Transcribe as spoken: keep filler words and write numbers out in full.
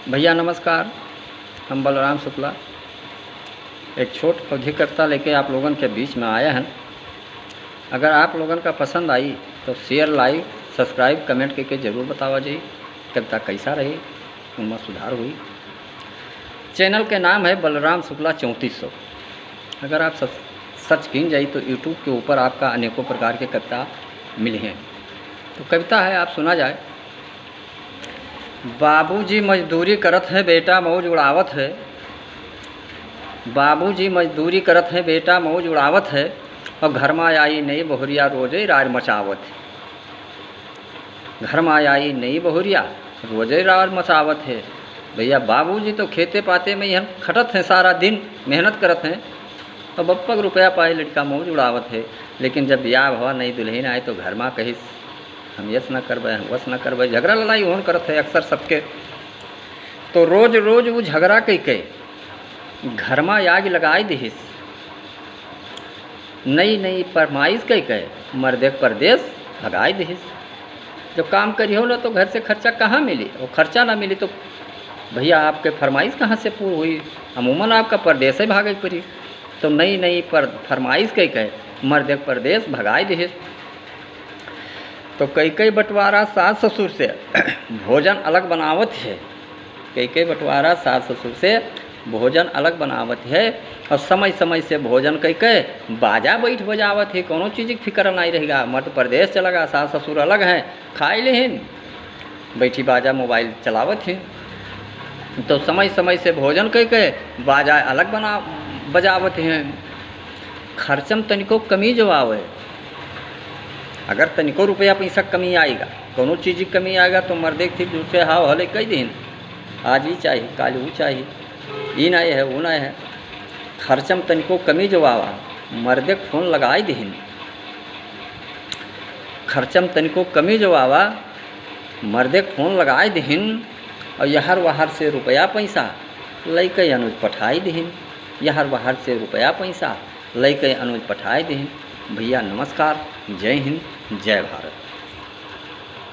भैया नमस्कार, हम बलराम शुक्ला एक छोट अवधी कविता लेके आप लोगन के बीच में आए हैं। अगर आप लोगन का पसंद आई तो share, like, subscribe, comment करके जरूर बतावा जाई। कविता कैसा रही, उनमें सुधार हुई। Channel के नाम है बलराम शुक्ला चौंतीस सौ। अगर आप search, search कीन जाई तो YouTube के ऊपर आपका अनेकों प्रकार के कविता मिली हैं। तो कविता है, आप सुना जाए। बाबूजी मजदूरी करत हैं, बेटा मौज उड़ावत है। बाबूजी मजदूरी करत हैं, बेटा मौज उड़ावत है। और घर मा आई नई बहुरिया, रोजे रार मचावत है। घर मा आई नई बहुरिया, रोजे रार मचावत है। भैया, बाबूजी तो खेते पाते में यहाँ खटत हैं, सारा दिन मेहनत करत हैं। और बप्पा के रुपया पाए, लड़का मौज उड़ावत है। लेकिन जब बियाह भवा, नई दुल्हन आए, तो घर मा कहिस, हम यस न करबे, हम वस न करबे, झगड़ा लड़ाई होन करत है अक्सर सबके। तो रोज रोज वो झगड़ा कई के घर मा आग लगाई दिहिस, नई नई फरमाइश कई के मर्दे के परदेस भगाई दिहिस। जब काम करिहो ना तो घर से खर्चा कहाँ मिली, और खर्चा ना मिली तो भैया आपके फरमाइश कहाँ से पूरी हुई, अमूमन आपका परदेस ही भागे पड़ी। तो नई नई पर फरमाइश कई के मर्दे के परदेस भगाई दिहिस। तो कई कई बंटवारा सास ससुर से भोजन अलग बनावत है। कई कई बंटवारा सास ससुर से भोजन अलग बनावत है। और समय समय से भोजन कई के बाजा बैठ बजावत है, कोनो चीज के फिक्र नहीं रहेगा। मर्द परदेस चला गा, सास ससुर अलग हैं, खाई लेहिन, बैठी बाजा मोबाइल चलावत हैं। तो समय समय से भोजन कई के बाजा अलग बना बजावत हैं। खर्चम तनिको कमी जो आवे, अगर तनिको रुपया पैसा कमी आएगा, कोनो चीज की कमी आएगा, तो मर्दे के फिर दूसरे हाव हले कह दीन, आज ई चाही, काल ऊ चाही, ई नहीं है, वो नहीं है। खर्चम तनिको कमी जो आवा, मर्दे के फोन लगाई दीन। खर्चम तनिको कमी जो आवा, मर्दे के फोन लगाई दीन, और यहर वहर से रुपया पैसा लइके अनुज पठाई दीन। यहर वहर से रुपया पैसा लइके अनुज पठाई दीन। भैया नमस्कार, जय हिंद, जय भारत।